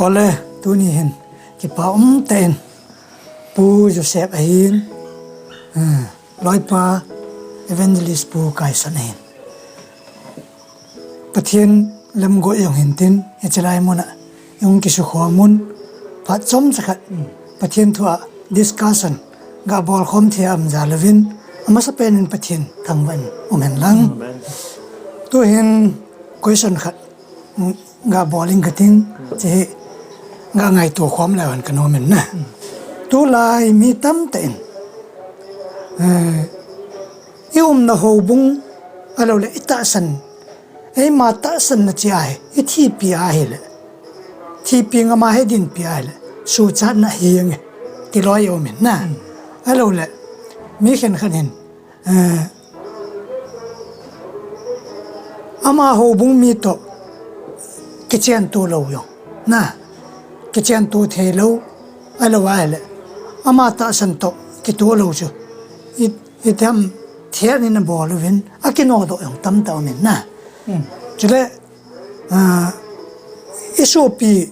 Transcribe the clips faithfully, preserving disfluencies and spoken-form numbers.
Ole, tuni hin kipa umtah in Pu Joseph ahin, eh, Loipa Evangelist Pu Kaison ahin, Pathen lamgol jong hintin, hiche lai muna jong kisukhomun, phat chomcha khat Pathen thua discussion gabol khom thei a um jal uvin, amasapen in Pathen thangvah in um hen lang. Amen. Tuhin question khat gabol inge kating, hiche gangaito khom leu hen kanom in na. Tulai mi tamtah in, eh, i umna houbung, ahilou le i tahsan, eima tahsanna chu ahi, i thipi ahile, thipi ngama hi dinpi ahile, suhchatna hinge, ti loi um in na. Ahilou le, mi khenkhat hin, eh, ama houbung mi toh kichentu lou jong, na, kichentu thei lou, ahilou ahile, ama tahsan toh kitoh lou chu, i, itam thei ni na bol uvin, akinodoh jong tamtah um in na. Chule, ah, i sopi,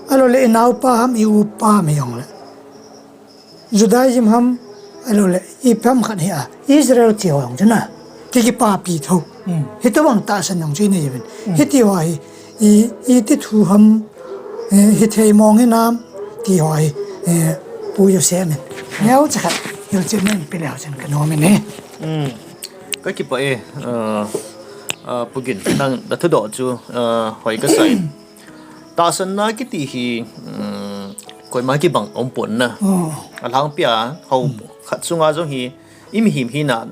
ahilou le i naopa ham, i upa ham hijongle, Judaism ham, ahilou le ipi ham khat hi a, Israel ti ho jong chu na, ki, kipapi tho. Hitobang tahsan jong chu i nei uvin. Hiti ho hi, i, iti thu ham, eh, hithei mong hinam, ti ho hi, eh, Pu Joseph in neocha khat hilchetna in pe leu chun kanom in e. Kakipah e, uh, uh, Pu Gin, nang na thudoh chu, uh, hoi kasai. Tahsanna kiti hi, um, koima kibang umpon na. Alhangpia, hou khat sunga jong hi, i mihem hina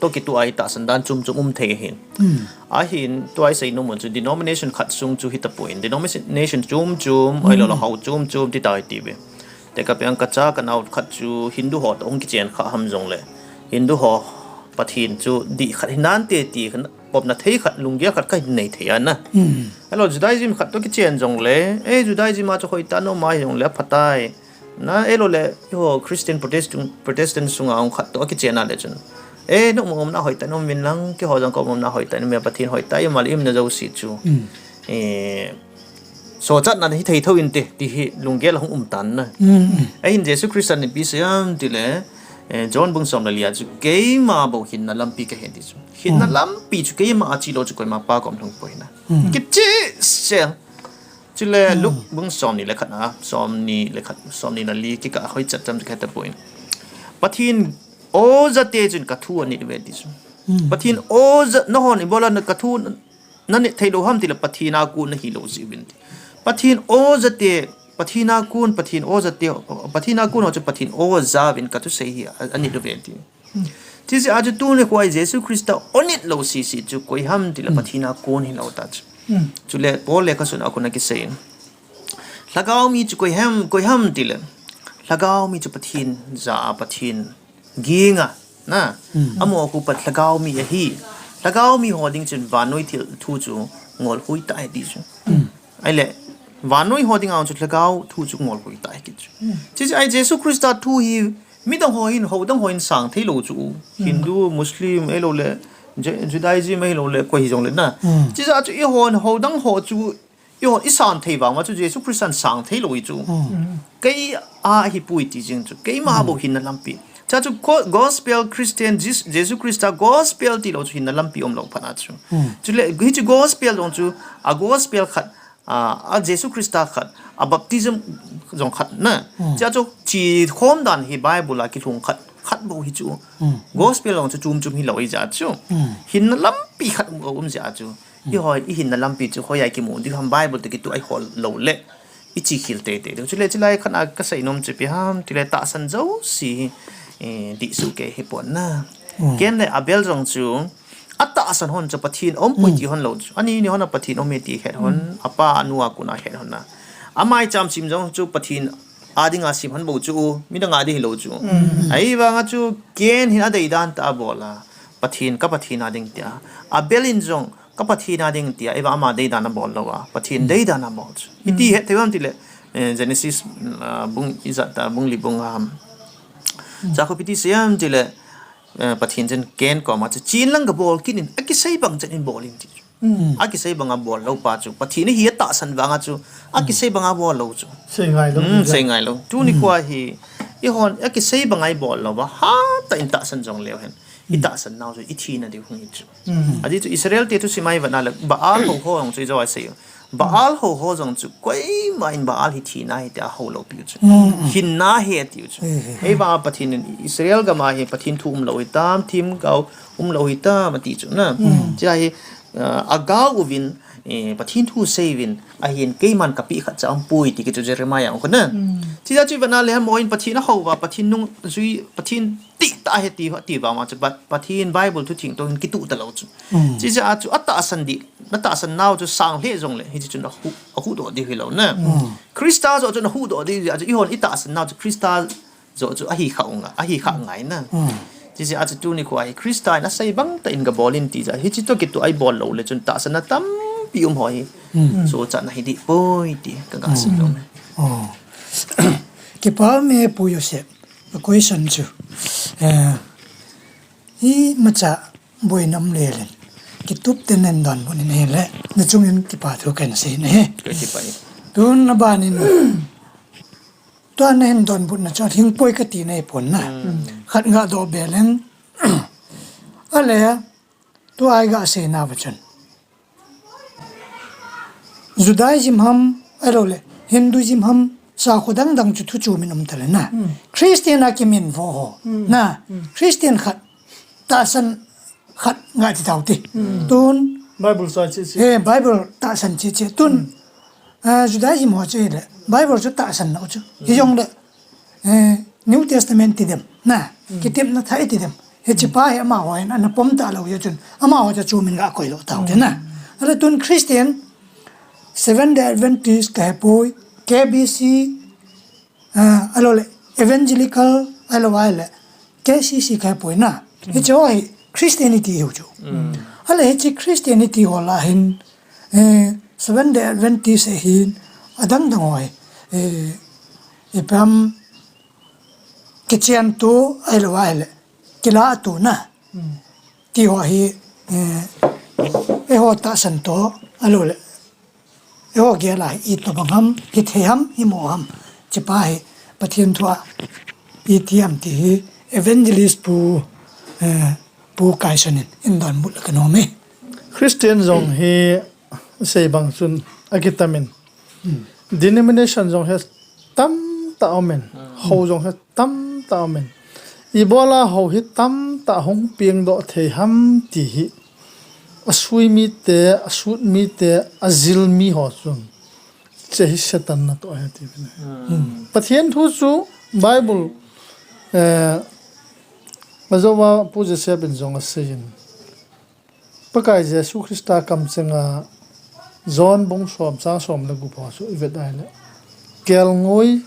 toh kitoh a hi tahsan dan chom chom um thei ahin. Ahin, tua i seinom u chu denomination khat sung chu hitapon, denomination chom chom, ahilou le hou chom chom ti tai ti ve. Tekah peng kacha kanao khat chu Hindu ho toh hung kichen kha ham jongle, Hindu ho Pathen chu dih khat hinante ti khan, pomna thei khat, lunggel khat kahin nei thei ana. Ahilou Judaism khat toh kichen jongle, eh, Judaism a chu hoitah in um ahi jongle aphatai. Na, ahilou le, eiho Christian Protestant, Protestant sunga hung khat toh akichen a le chun, eh, na um umna hoitah in um uvin lang, keiho jong ka um umna hoitah in um e, Pathen hoitah in um a le i umna jouse chu, eh, suhchatna hithei tho inte, ti hi lunggel ahung um tan na. Ahin Jesu Christa in ipi asei ham tile, eh, John bung som le li a chu keima bou hinna lampi kahi ti chu. Hinna lampi chu keima a chilou chu koima Pa kom lhung poi na. Kicheh sel. Chule Luke bung somni le khat a, somni le khat, somni le li kikah a hoichat cham chu kahetapon. Pathen ojate chun kathu anit uve ti chu. Pathen oja, nahon ibola na kathu nanit theilou ham tile Pathen a kon nahilou jeh uvin ti. Pathen ojate, Pathen a kon, Pathen ojate, Pathen a kon ho chu Pathen oja uvin kathusei hi a, anit uve ti. Chujeh a chu tuni khoa Jesu Christa onit lou sese chu koi ham tile Pathen a kon hilou ta chu. Chule Paul lekhasun a khun akisei in, Lhagao mi chu koi ham, koi ham tile, Lhagao mi chu Pathen ja a, Pathen ging a, na, amaho khu pat Lhagao mi ahi. Lhagao mi ho ding chun vannoi thil thu chu ngolhoi tah ahi ti chu. Ahile, vannoi ho dinga chu Lhagao thu chu ngolhoi tah ahi kit chu. Chujeh a Jesu Christa thu hi midang ho hin, hou dang ho hin sang theilou chu. Hindu, Muslim, ahilou le, Ju-, Judaism, ahilou le, koi hijongle na. Chujeh a chu eihon hou dang ho chu, eihon isan thei vang uva chu Jesu Christa in sang theilou hi chu. Kei a ahipoi ti jeng chu. Keima bou hinna lampi. Chua chu go-, gospel Christian, Jes-, Jesu Christa gospel tilou chu hinna lampi umlou phat a chu. Chule, hiche gospel jong chu, a gospel khat, a, a Jesu Christa khat, a baptism jong khat na. Chua chu chekhom dan hi Bible a kilhung khat, khat bou hi chu. Gospel jong chu chom chom hilou ahijeh chu. Hinna lampi khat um, um jeh chu. Eiho, i hinna lampi chu hoiya kimu ding ham Bible toh kitoh a ihol lou le. Iche khel teitei ding. Chule, chulai khat a kaseinom chu ipi ham tile tahsan jouse hi, eh, dih soh kei hipon na. Kain le Abel jong chu, atahsan hon chu Pathen aumpoi ti hon lou chu. Ani ni hon a Pathen aume ti het hon, apa anu a kon a het hon na. Amai chamsim jong chu Pathen a dinga sem hon bou chu, midang a ding hilou chu. Ahivanga chu Kain hin adeidan tah a abol a, Pathen ka Pathen a ding tia. Abel in jong ka Pathen a ding tia, ahivang ama deidan abol lou a, Pathen deidan abol chu. Iti het thei uvam tile, eh, Genesis, ah, bung ijat a, bung li bung ham. Chua khu ipi ti asei ham tile, eh, Pathen chun Kain koma chu, chen lang gabol kit in, akisei bang chan in bol in ti chu. Hmm. Akisei banga bol lou pa chu. Pathen hi atahsan vanga chu. Akisei banga bol lou chu. Sei ngai lou. Hmm, sei ngai lou. Tuni kho hi. Eihon, akisei banga ibol lou va. Hatah in tahsan jong leu hen. Itahsan nau chu. Ithina diu hung hi chu. Hmm. Ajeh chu Israel te thusim a ivet na le. Baal ho ho jong chu ijo a sei. Baal ho ho jong chu. Koima in Baal hi thina hi tia ho lou piu chu. Hmm. Hinna hi atiu chu. Hmm. Ei va Pathen in Israel gam a hi Pathen thu um lou hi tam. Themgao um lou hi tam ati chu na. Hmm. Chia hi. Ah, agao uvin, eh, Pathen thu sei uvin, ahin keiman kapeh khat cha umpoi ti kichu Jeremiah a kon na. Hmm. Chia chu ivet na le hamo in Pathen ahou va, Pathen nungjui, Pathen ti ta he ti, ti vang ma chu, but Pathen Bible thu theng toh hin kitu ta lou chu. Hmm. Chia chu atahsan di, natahsan nau chu sang lheh jong le, hichi chun ahu, ahuhdoh di hilou na. Hmm. Christa joh chun ahuhdoh di, a chu eihon itahsan nau chu Christa joh chu ahi kha u ngai, ahi kha ngai na. Hmm. Chia chu tuni kho hi Christa in asei bang tah in gabol in ti ja. Hichi toh kitu a ibol lou le chun tahsan na tampi um ho hi. Hmm. So cha na hi di poi ti ka ga sei lou. Oh. Kipa me pu Joseph. Ka question chu. Eh, imacha boina um le le. Kitup tah in nadonbut in ahile. Na chungin kipa thu kahin sei e. Ka kipa e. Tun aban in. Tua nahin donbut na chu, hing poi kati na ipon na. Hmm. Khat ngadoh be leng. Ale, tua iga sei na va chun. Judaism ham, ahilou le, Hinduism ham, sakho dang dang chu thu chu min um ta le na. Hmm. Christian a kimin vo ho. Hmm. Na, hmm. Christian khat, tahsan khat ngai ti tau ti. Hmm. Tun. Bible sa chi chi. Eh, Bible tahsan chi chi. Tun. Hmm. Ah, Judaism ho chu le. Bible chu tahsan nau chu. Hmm. Hijong le. Eh, New Testament ti dem. Na. Hmm. Kitepna thah ti dem. Hichi pa hi amaho hin ana pom ta lou jeh chun. Amaho chu chu min ga koi lou tau ti na. Hmm. Ale tun Christian. Seventh Day Adventist kahe poi. K B C. Ah, ahilou le, evangelical, ahilou le, K C C kahe poi na. Hmm. Hichi ho hi Christianity hi u chu. Hmm. Ale hichi Christianity ho lah hin, eh, Seventh Day Adventist hin, adang dang ho hi, eh, ipi ham kichen tu, ahilou le, kila tu na. Hmm. Ti ho hi, eh, eiho tahsan toh, ahilou le, Eiho gel a hi itobang ham, hithei ham, himo ham. Hichi pa hi Pathen thu a iti ham ti hi evangelist pu, eh, pu Kaison in, in donbut le kanom e. Christian jong hi sei bang chun akitamin. Hmm. Denomination jong hi tamtah aumin. Hmm. Ho jong hi tamtah aumin. Ibola ho hi tamtah hung pengdoh thei ham ti hi. Asui mite, asut mite, ajil mi ho chun. Hiche hi Satan natoh ahi ti uvin. Hmm. Pathen thu chu Bible, eh, ajouva Pu Joseph in jong aseiyin. Pakai Jesu Christa kamchenga John bung som chang som le gup ho chu ivet a ahile. Kelngoi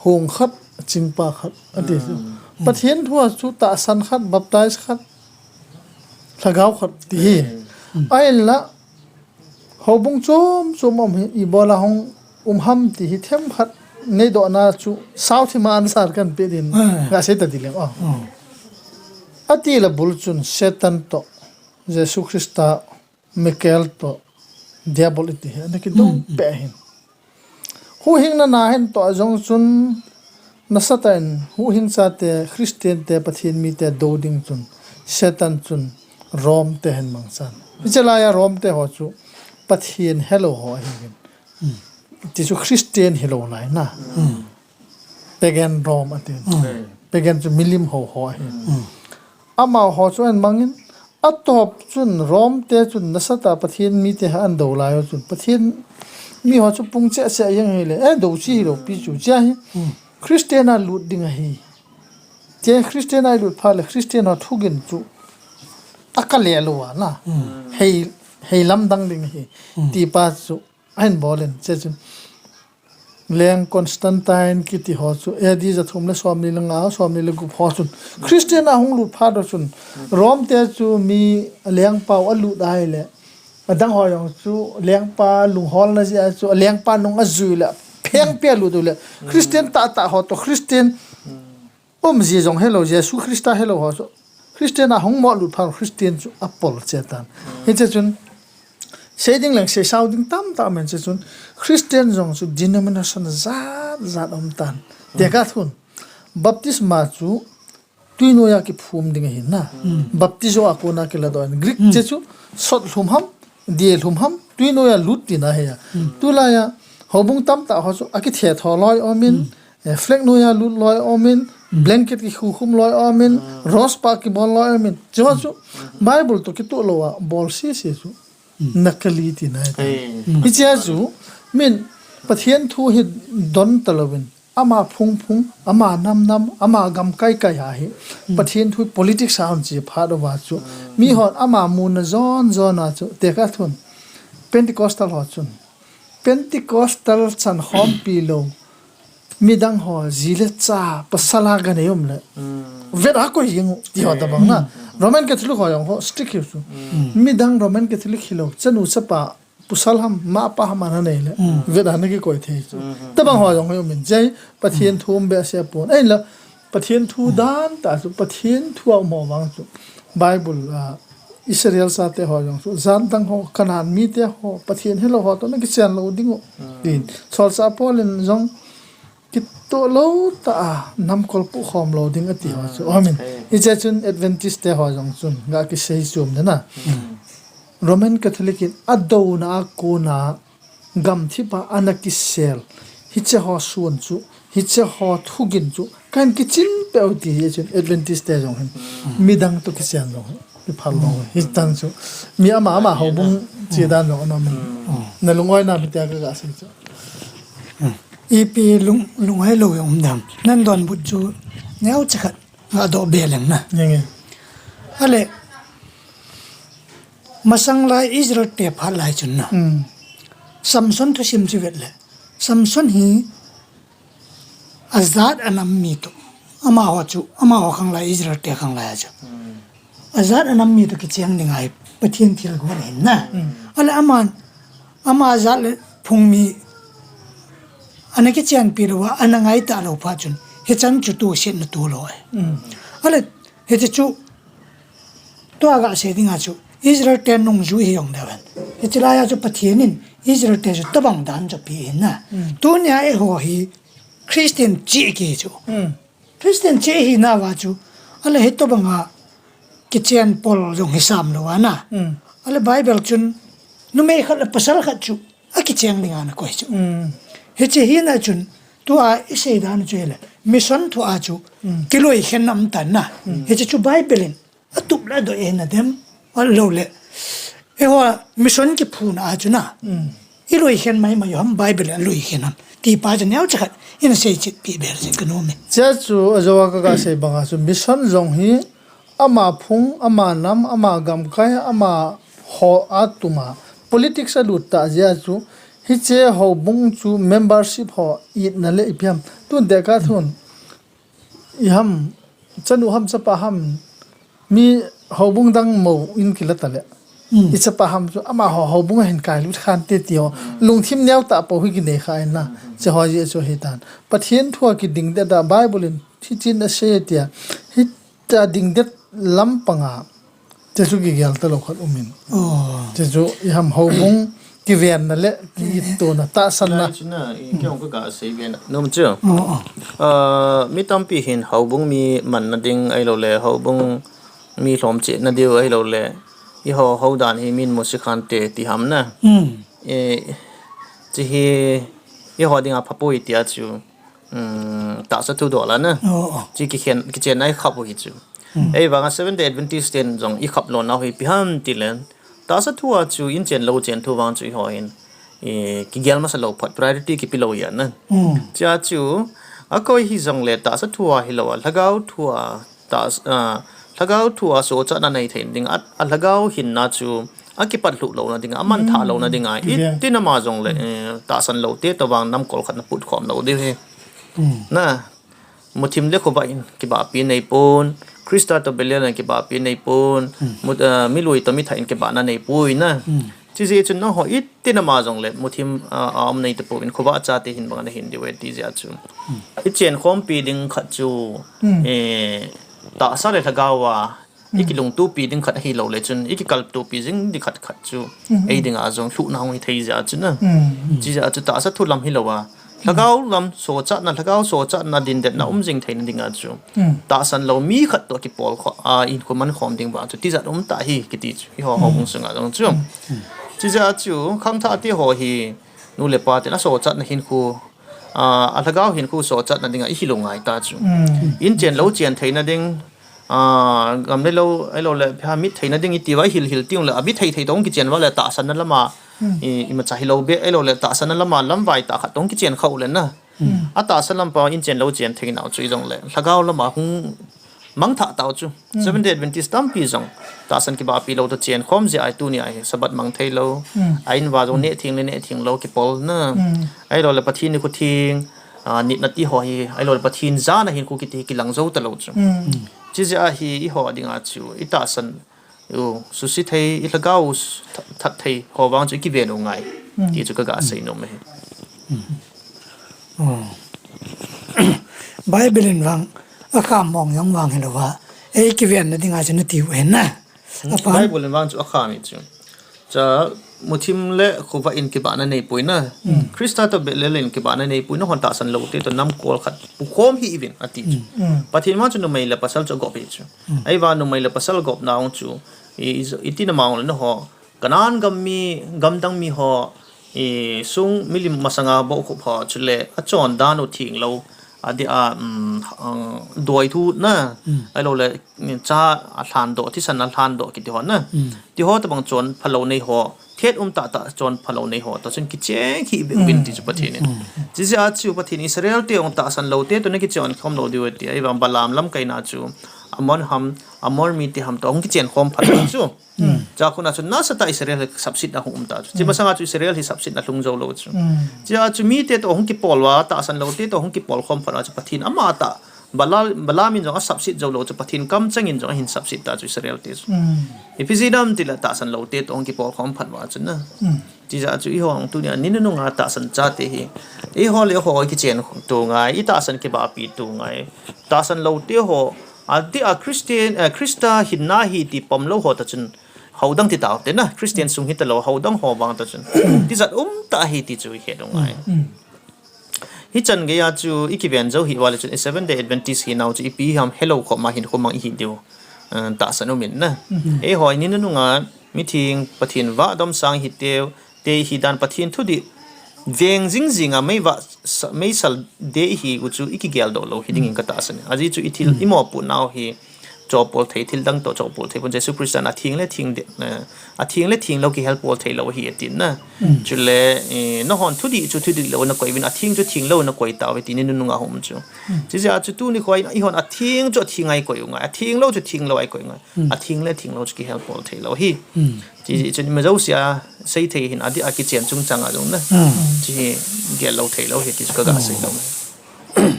hung khat, chingpa khat, ati chu. Hmm. Pathen thu a chu tahsan khat, baptize khat, lhagao khat, ti hi. Hmm. Ahinla, houbung chom chom um hi, ibola hung um ham ti hi themkhat, neidohna chu, sao thima answer kahin pe din, hmm, gasei ta ti leng, oh. Hmm. Ati le bul chun, Satan toh, Jesu Christa, Michael toh Diabol iti hi, ana kidong, mm, mm, peh ahin. Huhhingna na hin toh jong chun nasatah in huhhingchate, Christian te, Pathen mite do ding chun, Satan chun Rome te hin mangchan. Hiche laiya Rome te ho chu Pathen helou ho ahiuvin. Mm. Ti chu Christian hilou lai na. Mm. Pagan Rome ati. Mm. Pagan chu milim hou ho ahi. Mm. Amaho chu ahin mangin, atop chun Rome te chun nasatah Pathen mite hi ahin do lai u chun. Pathen mi ho chu pung cheh cheh jeng hile, eh, do chi hilou pi chu chia hi. Mm. Christian a lut ding ahi. Che Christian a lut phat le Christian ho thugin chu akale lou a na. Mm. Hei, hei lamdang ding ahi. Mm. Ti pa chu ahin bolin, che chun. Leng Constantine kiti ho chu, A D jathum le somni le nga, somni le gup ho chun. Christian a hung lut phat u chun. Rome te chu mi lengpau alut ahile. Adang ho jong chu lengpa lungholna jeh a chu, lengpa nung ajui le, phengpi alut u le. Christian tahtah ho toh, Christian umji jong helou, Jesu Christa helou ho chu. Christian a hung mo lut phat u Christian chu apol che tan. Hiche chun, Sei ding leng sei sao ding tamtah um in, hiche chun Christian jong chu denomination jat jat um tan. Tekah thun, baptisma chu tui noiya kiphum ding ahi na. Baptizo a kona kiladoh in. Greek hiche chu sot lhum ham, dih lhum ham, tui noiya lut tina ahi a. Tulaiya houbung tamtah ho chu akithetho loi um in, eh, flag noiya lut loi um in, blanket kikhukhum loi um in, rose pah kibol loi um in. Hiche ho chu Bible toh kitoh louva bol sese chu nakali tina ahi. Hichea chu min Pathen thu hi don talouvin, ama phung phung, ama nam nam, ama gam kai kai a hi Pathen thu hi politics a hung chi phat uva chu, mihon ama muna jon jon a chu, tekah thun Pentecostal ho chun Pentecostal chankhompi lou, midang ho ji le cha, pasal a ganei um le, vet a koi jeng u ti ho tobang na. Roman Catholic ho jong ho strict hi chu. Midang Roman Catholic hilou, chanu chapa, pasal ham, mapa ham ana nei le, vet a nakikoi thei chu. Tobang ho jong hi um in, hiche Pathen thu um behseh pon. Ahinla Pathen thu dan tah chu, Pathen thu a um ho vang chu, Bible a Israel chate ho jong chu, jat dang ho, Canaan mite ho, Pathen hilou ho toh nakichen lou ding u, tin Solchah Paul in jong kitoh lou tah a namkol pukhom lou ding ati ho chu um in. Hiche chun Adventist te ho jong chun ga kisei chom dena. Roman Catholic in adouna a kona gamthip a ana kisel, hiche ho sun chu, hiche ho thugin chu kahin kichin peh u ti hi chun Adventist te jong hin midang toh kichen jong hi phal lou. Hitan chu mi ama ama houbung che dan jong ana um in. Nalung oina mi tia kaga sei chu. Ipi lung, lung ai lou jong um dam. Nandon but chu neocha khat gadoh be leng na. Ahile, masang lai Israel te phat lai chun na. Samson thusim chu vet le, Samson hi ajat anam mi toh, amaho chu, amaho khang lai, Israel te khang lai a chu, ajat anam mi toh kicheng ding ahi, Pathen thilgon ahin na. Ahile aman, ama jat le phung mi ana kichenpi louva, ana ngaitah lou phat chun, hichan chu tosetna tolou ahi. Ahile, hiche chu, tua gasei dinga chu, Israel te nungjui hi jong leu hen, hiche laiya chu Pathen in Israel te chu tobang dan chu ape in na. Tunia eiho hi Christian cheh kihi chu, Christian cheh ihinauva chu, ahile hitobanga kichen pol jong hisam louva na. Ahile Bible chun numei khat le pasal khat chu akicheng dinga ana koi chu. Hiche hina chun, tua isei dan chu hile, mission thua chu kiloikhen um tan na. Hiche chu Bible in atup le adoh e na dem, ahiloule, eiho mission kiphuna a chu na, iloikhen maimai u ham, Bible in aloikhen ham ti pa chu neocha khat ina seichetpi be jing kanom e. Hiche chu ajouva kaga sei banga chu mission jong hi ama phung, ama nam, ama gamkai, amaho atuma politics alut tah jeh a chu, hiche houbung chu membership ho itna le ipi ham, tun tekah thun, iham, chanu ham, chapa ham, mi houbung dang mou in kila tale, ichapa ham chu amaho houbung a hin kailut khante ti ho, lungthim neotah pou hi kinei kha in na. Hiche ho jeh chu hitan, Pathen thua kidingdet a Bible in hichin asei tia, hitia dingdet lampanga, hiche chu kigel talou khat um in. Hiche chu iham, houbung kivenna le ki-ittona, tahsanna. Lai chu na, i kei jong kaga sei ve nom chu, mi tampi hin houbung mi manna ding ahiloule, houbung mi lhomchetna diu ahiloule, eiho houdan hi min musit khante ti ham na. Hiche hi eiho dinga phapoi tia chu, tahsa thu dol a na, hiche kikhen, kichenna ikhap u hi chu. Ahivanga Seventh Day Adventist ten jong ikhap lonau hi ipi ham tile, tahsa thua chu inchen lou chen thu vang chu eiho hin kigel masa lou phat, priority kipe lou ahi na. Hichea chu akoi hijongle tahsa thua hilouva, lhagao thua, lhagao thua sochatna nei thei dinga, alhagao hinna chu akipat lhuh louna dinga, amantha louna dinga, itin ama jongle tahsan loute tobang namkol khat naput khom lou diu hi. Na, muthim le khovah in kibahpi neipon, Christa toh belial in kibahpi neipon, milui toh mithah in kibahna neipoi na. Chujeh chun nangho itin ama jongle muthim aum neitapouvin, khovah chate hin banga nahin diu ahi ti jeh a chu, ichenkhompi ding khat chu tahsa le lhagao a i kilungtopi ding khat ahilou le chun, i kikaltopi jing ding khat khat chu, ei dinga jong lhuhna hung hi thei jeh a chu na. Chijeh a chu tahsa thu lam hilou a, lhagao lam sochatna, lhagao sochatna dindetna um jing theina dinga chu, tahsan lou mi khat toh kipol kho, a, hinkho man khom ding vang chu tijat um tah hi kiti chu, eiho houbung sunga jong chu. Chijeh a chu khangthah te ho hi, nu le pa ten asochatna hinkho, a, alhagao hinkho sochatna dinga ihil u ngai ta chu. Inchen lou chen theina ding, a, gam le lou, ahilou le, pha mit theina ding iti uva ihil hil teng le, abi thei thei toh hung kichen uva le tahsanna lama, i, imacha hilou beh, ahilou le tahsanna lama lamvai tah khat toh hung kichen kha u le na. Atahsa lam pa inchen lou chen theinau chu ijong le, lhagao lama hung mangthah tau chu. Seventh Day Adventist tampi jong tahsan kibahpi lou toh chen khom jeh a hi tuni a hi Sabbath mang thei lou. A in uva jong neh theng le neh theng lou kipol na. Ahilou le Pathen nikho theng, a, nitna ti ho hi, ahilou le Pathen jana hinkho kiti hi kilang jou talou chu. Chijeh a hi eiho dinga chu, i tahsan u, suse thei, i lhagao u s-, th-, that thei ho vang chu i kiven u ngai. Ti chu ka ga sei nom e. Bible in vang, akham mong jong vang hilou va, ei kivenna dinga chu nati u ahi na. Bible in vang chu akham e chu. Cha, muthim le khovah in kibahna neipoi na. Christa toh Belial in kibahna neipoi, nahon tahsan lou te toh namkol khat pukhom hih uvin ati chu. Pathen vang chu numei le pasal chu agop ahi chu. Ahivang numei le pasal gopna hung chu, i, i, iti na mang le naho, Canaan gam mi, gamdang mi ho, i, sung milim masanga bohkhup ho, chule achondan u theng lou, adeh a, um, doi thu na, ahilou le, cha alhan doh, thisan alhan doh kiti ho na. Ti ho tobang chon phalou nei ho, thet um tah tah chon phalou nei ho toh chun kicheng hih beh uvin ti chu Pathen in. Chijeh a chu Pathen Israel te hung tahsan lou te toh na kichen khom lou diu ti. Ahivang Balaam lamkaina chu Ammon ham, Ammon mite ham toh hung kichen khom phat chu. Chua kona chu nasatah Israel hi sapsetna hung um ta chu. Chi masanga chu Israel hi sapsetna lhung jou lou chu. Chua chu mite toh hung kipol uva, tahsan lou te toh hung kipol khom phat uva chu Pathen amatah Bala-, Balaam in jong asapset jou lou chu, Pathen kamcheng in jong ahin sapset ta chu Israel te chu. Ipi jeh ham itile tahsan lou te toh hung kipol khom phat uva chu na. Chijeh a chu eiho tunia ni nunung a tahsan chate hi, eiho le eiho kichen to ngai, i tahsan kibahpi to ngai. Tahsan lou te ho, adeh a Christian, eh, Christa hinna hi ti pom lou ho toh chun, houdang ti tau te na, Christian sung hita lou, houdang ho vang toh chun. Tijat um tah hi ti chu i het u ngai. Hichan geiya chu i kiven jou hih uva le chun, i Seventh Day Adventist hinau chu ipi ham helou khop ma hinkho mang ihi diu, eh, tahsan um in na. Eiho ni nunung a mitheng Pathen vah domsang ihi teu, te ihi dan Pathen thudih veng jing jing a meivah sa-, meisal de ihi u chu i kigel doh lou hi ding in ka tahsan e. Ajeh chu i thil i mopoh nau hi, chopol thei thil dang toh chopol thei pon, Jesu Christa in atheng le theng de, eh, atheng le theng lou kihel pol thei lou ahi atin na. Chule, eh, nahon thudih chu thudih lou na koi uvin, atheng chu theng lou na koi tau ve ti ni nunung a hung um chu. Chijeh a chu tuni khoi eihon atheng chu atheng a i koi u ngai, atheng lou chu theng lou a i koi u ngai. Atheng le theng lou chu kihel pol thei lou ahi. Chijeh chun ima jousea sei thei hin adeh a kichen chungchang a jong na. Chi gel lou thei lou ahi ti chu ka ga sei nom e.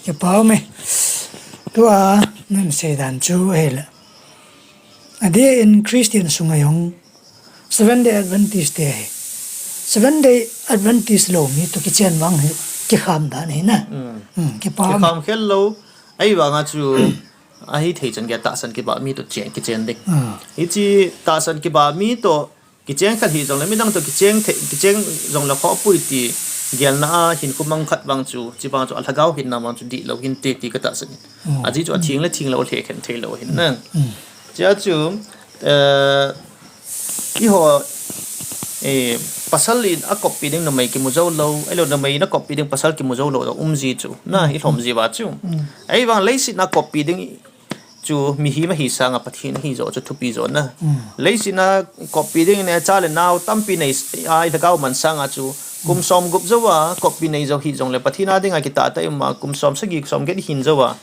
Kipa um e. Tua, nan sei dan chu ahile. Adeh in Christian sunga jong Seventh Day Adventist te hi. Seventh Day Adventist lou mi toh kichen vang hi kikham dan ahi na. Kipa um e. Kikham khel lou, ahivang a chu, ahi thei chan geiya tahsan kibah mi toh chen, kichen ding. Hiche tahsan kibah mi toh, kichen khel hih jong le, midang toh kichen thei, kichen jong le khoh poi ti gelna a hinkho mang khat vang chu, chi vang chu alhagao hinna vang chu dih lou hinte ti ka tahsan in. Ajeh chu atheng le theng lou lhekhen thei lou ahin na. Chua chu, eh, eiho, eh, pasal in akoppi ding numei kimu jou lou, ahilou numei in akoppi ding pasal kimu jou lou, um ji chu. Na, i lhom ji uva chu. Ahivang leiset a koppi ding chu mihem ahi sanga Pathen ahi jo chu thupi jo na. Leiset a koppi ding in cha le nao tampi nei a i lhagao man sanga chu kum som gup jou a koppi nei jou hih jong le Pathen a dinga kitah tah i um a kum som sagi som get i hin jou a.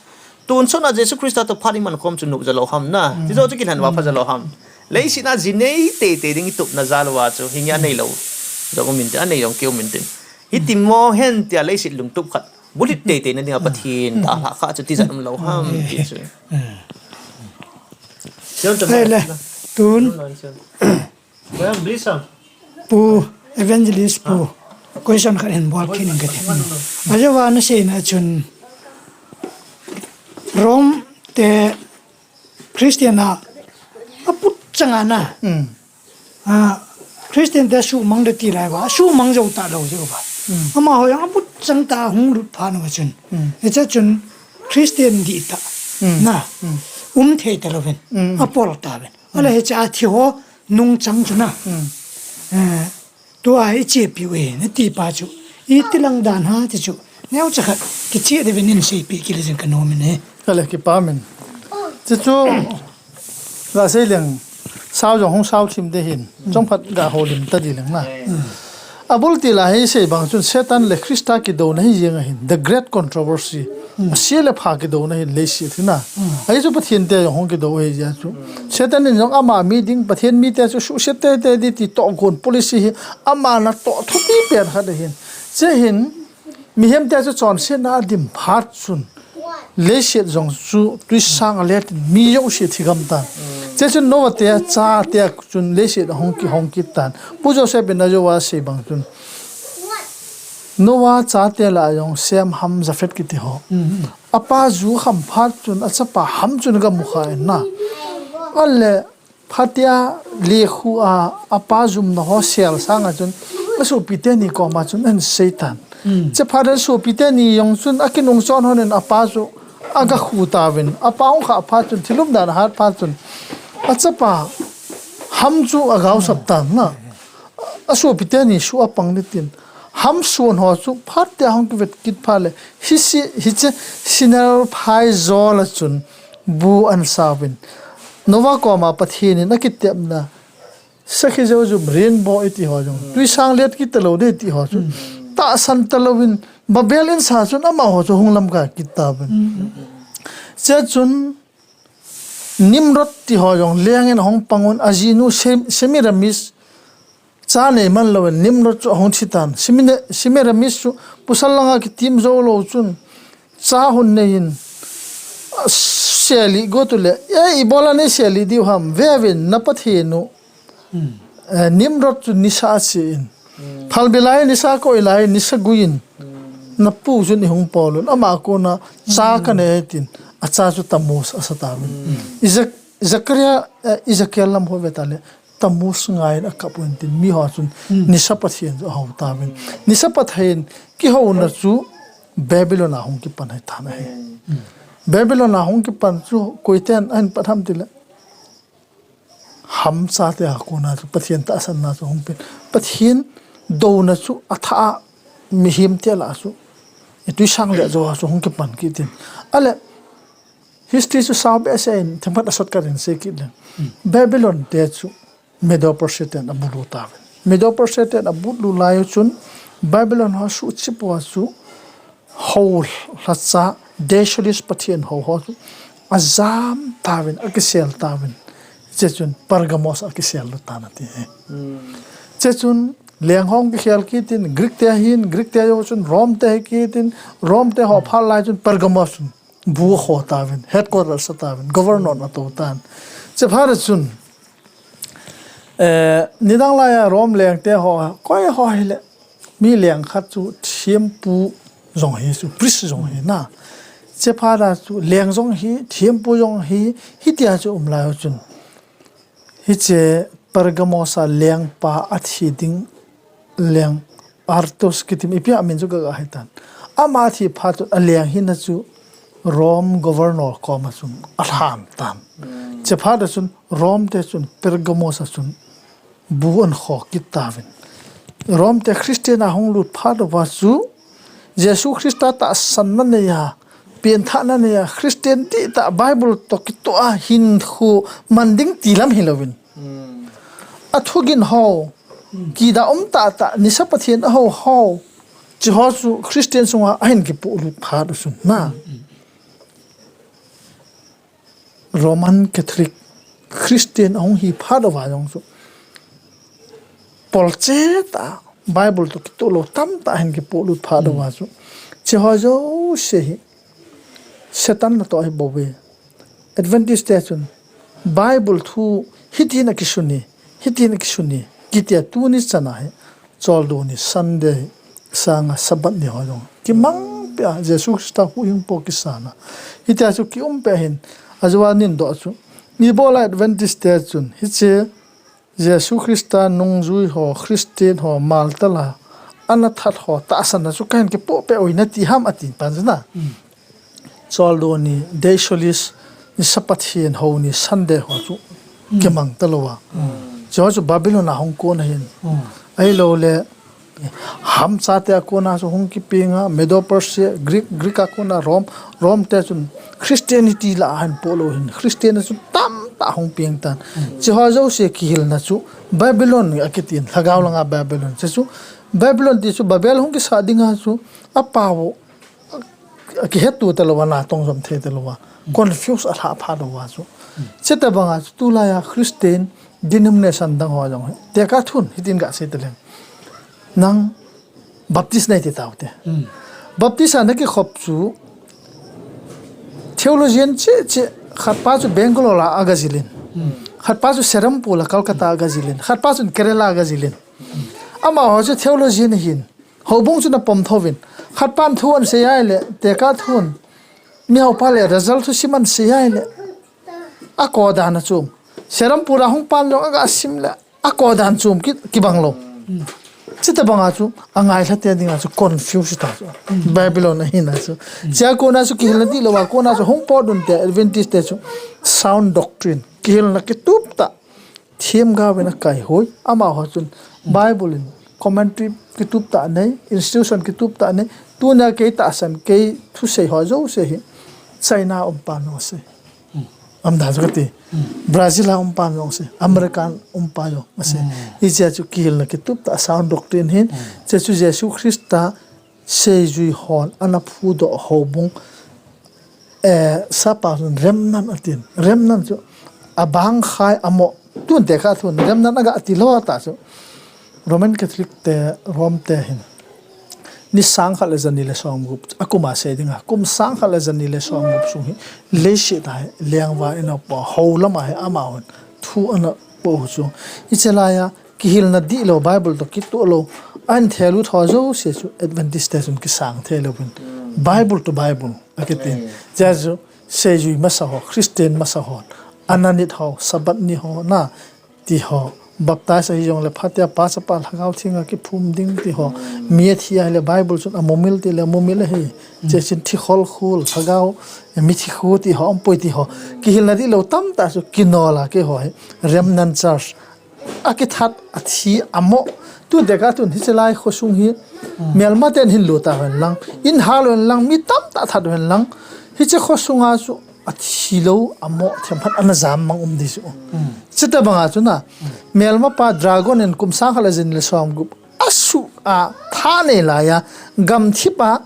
Tun chun a Jesu Christa toh phat i man khom chu nuh jo lou ham na. Ti jo chu kilhen uva pha jo lou ham. Leiset a ji nei tei tei ding i tupna jal uva chu hinge anei lou. Jong um inte, anei jong ki um inte. Hiti mo hen tia leiset lungtup khat. Bulhit tei tei na dinga Pathen dalhah kha chu tijat um lou ham ti chu. Ahile, tun. Pu, Evangelist Pu. Question khat hin bol kit ing kati. Ajeh uva na seina chun Rome te Christian a, aput chang a na. A, Christian te sumang de ti lai va, sumang jou ta lou jou va. Amaho jong aput chang ta hung lut pha nung chun. Hiche chun Christian di ta. Na. Um thei ta louvin. Apol ta vin. Ahile hiche a thi ho nung chang chu na. Eh, Tua i chepi u e, na ti pa chu. I tilang dan ha ti chu. Neo cha khat, kiche de venin sei pi kile jeng ka nom in e. Kale kipa min. Chu chu, la sei leng, sao jong hung sao thim de hin. Chong phat ga ho lim ta di leng na. Abul ti la hei sei bang chun Satan le Krista kidouna hi jeng ahin. The Great Controversy. Asia le pha kidouna hin leiset hi na. Ahi chu Pathen te jong hung kidou hi jia chu. Satan in jong ama mi ding, Pathen mi te chu suhset tete di ti tohgon policy hi ama natoh thupi pen khat ahin. Che hin, mihem te chu chonsetna a dim phat chun. Leiset jong chu tuisang a let in mi jouse thi gam tan. Che chun Noah te chate chun leiset ahung kihong kit tan. Pu Joseph in ajou a sei bang chun. Noah chate lah a jong Shem, Ham, Japheth kiti ho. Apa ju kham phat chun achapa Ham chun aga mu kha in na. Ahile phatea lekhu a apa jumna ho sel sang a chun asopi teni koma chun ahin sei tan. Che phat a sopi teni jong chun akinung chon hon in apa chu aga khu tauvin. Apa hung kha phat chun thil umdan ahat phat chun achapa Ham chu agaosap tan na. Asopi teni suh a pang ni tin. Ham suon ho chu phatea hung kivet kit phat le. Hiche, hiche Shinar phaijol a chun bu ahin sauvin. Noah koma Pathen in akitepna. Sakhi jou jum rainbow iti ho jong. Tuisang let kit ta lou de ti ho chu. Tahsan ta louvin Babel in sa chun amaho chu hung lamkai kit tauvin. Che chun Nimrod ti ho jong leng in ahung pang un ajinu Sem-, Semiramis cha nei man louvin Nimrod chu ahung thi tan. Semine-, Semiramis chu pasal langa kitim jou lou chun cha hung nei in, a, seli go tu le, e, ibola nei seli diu ham, ve vin na Pathen u. Eh, Nimrod chu nisa a che in. Phalbi lai nisa koi lai nisa gui in. Na pu chun ihung pol un. Ama kona cha ka nei tin. Acha chu Tammuz asa tauvin. Izak-, Zakaria, eh, Ezekiel lam ho ve ta le. Tammuz ngai in akap un tin. Mi ho chun nisa Pathen chu ahou tauvin. Nisa Pathen kihouna chu Babylon a hung kipan ahi tan ahi. Babylon a hung kipan chu koiten ahin pat ham ti le. Ham chate a kona chu Pathen tahsanna chu hung pen. Pathen douna chu athah a mihem te lah a chu. I tuisang le jou a chu hung kipan kit in. Ahile, history chu sao behseh in, themkhat a shortcut in sei kit leng. Babylon te chu Medo Persia ten abulu tauvin. Medo Persia ten abulu lai u chun Babylon ho suhchip uva chu hou lhacha Darius Pathen hou ho chu ajam tauvin, akisel tauvin. Che chun Pergamos akisel lut tan ati. Che chun leng ho kikhel kit in Greek te ahin, Greek te jou chun Rome te hi kit in, Rome te ho phat lai chun Pergamos chun bu akho tauvin, headquarter asa tauvin, governor ana tou tan. Che phat chun, eh, nidang lai a Rome leng te ho, koi ho hile, mi leng khat chu thempu jong hi chu, priest jong hi na. Che phat a chu leng jong hi, thempu jong hi, hitia chu um lai u chun. Hiche Pergamos a lengpa athi ding leng Artus kiti mi ipi a min chu ka ga hei tan. Ama thi phat chun aleng hina chu Rome governor koma chun alhan tan. Che phat a chun Rome te chun Pergamos a chun bu ahin kho kit tauvin. Rome te Christian a hung lut phat uva chu Jesu Christa tahsanna nei a, penthahna nei a, Christian dihtah Bible toh kitoh a hinkho man ding ti lam hilouvin. Athugin ho, kida um tahtah, nisa Pathen ahou ho, chi ho chu Christian sunga ahin kipolut phat u chun na. Roman Catholic Christian ahung hi phat uva jong chu. Pol chet a Bible toh kitoh lou tamtah ahin kipolut phat uva chu. Chi ho jouse hi Satan natoh ahi bou ve. Adventist te chun Bible thu hitin akisun e, hitin akisun e, kitia tuni chan a hi Choldo ni Sunday sanga Sabbath ni ho jong kimang peh a Jesu Christa huhhingpu kisana. Hitia chu kium peh hin ajou a nin doh chu Ibola Adventist te chun, hiche Jesu Christa nungjui ho, Christian ho, maltala, ana that ho, tahsanna chu kahin kipoh peh uve nati ham ati pan chu na. Choldo ni, Dei Solis, ni Sabbath hin ho ni Sunday ho chu kimang talou a. Chu ho chu Babylon a hung kon ahin. Ahilouleh, Ham chate a kona chu hung kipeng a, Medo Persia, Greek, Greek a kona Rome, Rome te chun Christianity la ahin poh lou hin, Christian chu tamtah hung peng tan. Chu ho jouse kihilna chu Babylon a kitin, lhagao langa Babylon. Chu chu Babylon ti chu Babel hung kisa dinga chu apao kihetto talou a, natong jom thei talou a, confuse alhah pha lou a chu. Chuti banga chu tulai a Christian denomination dang ho jong hi. Tekah thun hitin gasei taleng. Nang Baptist nei ti taute. Baptist a nakikhop chu theologian cheh cheh, khatpa chu Bangalore a agajilin. Khatpa chu Serampore la Calcutta a agajilin. Khatpa chu Kerala a agajilin. Amaho chu theologian ahin. Houbung chu ana pom thouvin. Khatpan thu anasei ahile, tekah thun. Mihaopa le result thusim anasei ahile. Akodan achom. Serampore a hung pan jong agasim le. Akodan chom ki, kibang lou. Chuti banga chu, angailha te dinga chu, confuse ta chu. Babylon ahina chu. Chua kona chu, kihilna dihlou a, kona chu, hung potdoh te, Adventist te chu, sound doctrine. Kihilna kitup tah. Themgao in akaihoi, amaho chun Bible in commentary kitup tah nei, institution kitup tah nei, tunia kei tahsan, kei thusei ho jouse hi, China umpa jong asei. Umdan chu kati, Brazil a umpa jong asei, American umpa jong asei. Hichea chu kihilna kitup tah sound doctrine hin, chu chu Jesu Christa seijui hon ana phudoh houbung, eh, sapa chun remnant atin. Remnant chu abang khai amo. Tun tekah thun remnant aga tilou ta chu. Roman Catholic te, Rome te hin. Ni sang khat le jani le som gup. Akuma sei dinga. Kum sang khat le jani le som gup sung hi. Leiset a hi, lengvan in apo. Hou lama hi amahon. Thu ana po chu. Hiche laiya, kihilna dihlou Bible to kitoh lou. Ahin thelut ho jouse chu Adventist te chun kisang thei louvin. Bible to Bible. Akitin. Chua chu seijui masa ho, Christian masa ho. Ananit ho, Sabbath ni ho, na, ti ho. Baptize ahi jongle phatea Pa Chapa Lhagao Theng a kiphum ding ti ho. Mi athi ahile Bible chun amumil tile mumil ahi. Chuin thi khol khul, Lhagao, mithi khu ti ho, umpoi ti ho. Kihilna dihlou tamtah chu kinol a keiho hi. Remnant church. Akithat, athi, amo. Tun tekah tun hiche lai khosung hi. Melma ten hin lut tahen lang. In hal hen lang, mi tamtah that hen lang. Hiche khosunga chu athilou, amo, themkhat ana jam mang um di chu. Chuti banga chu na. Melma pa dragon in kum sang khat le jani le som gup. Asuh a, tha nei laiya, gamthip a,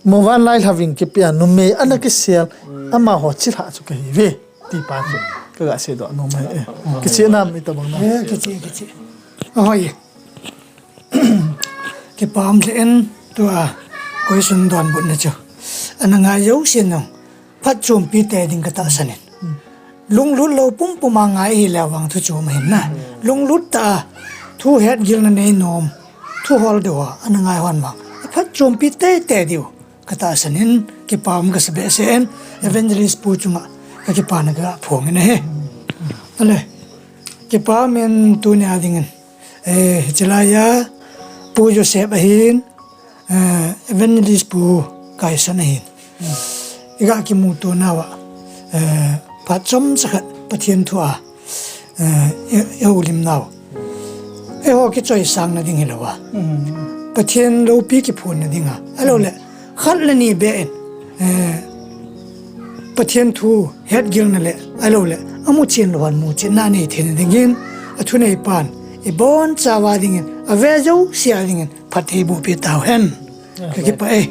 Muvanlai Lhaving kipia numei ana kisel, amaho chilhah chu kahiuve. Ti pa chu. Kaga seidoh nom ahi e. Kicheh nam itobang na. Eh, kicheh, kicheh. Ahoi. Kipa um lheh in tua question donbutna chu. Ana ngai jouse nung. Phatchompi tei ding katahsan in. Lunglut lou pumpum a ngai hile vang thu chom ahin na. Lunglut tah a, thu hetgilna nei nom, thu hol deuh a, ana ngai hon vang. Aphatchompi teitei diu, katahsan in, kipa um kasa behseh in, Evangelist Pu chunga, kakipana kaga phong in ahi. Ale, kipa um in tunia dingin, eh, hiche laiya, Pu Joseph ahin, eh, Evangelist Pu Kaisan ahin. Iga kimuto nauva, eh, phat chomcha khat Pathen thu a, eh, i, ihoulim nau. Eiho kichoisang na ding hilouva. Pathen loupi kiphonna dinga. Ahilouleh, khat le ni beh in, eh, Pathen thu hetgilna le, ahilouleh, amuchen lou hon muchenna nei theina dingin, athuneipan, ibonchauva dingin, ave jousea dingin, phatthei bohpi tauhen. Kakipah e.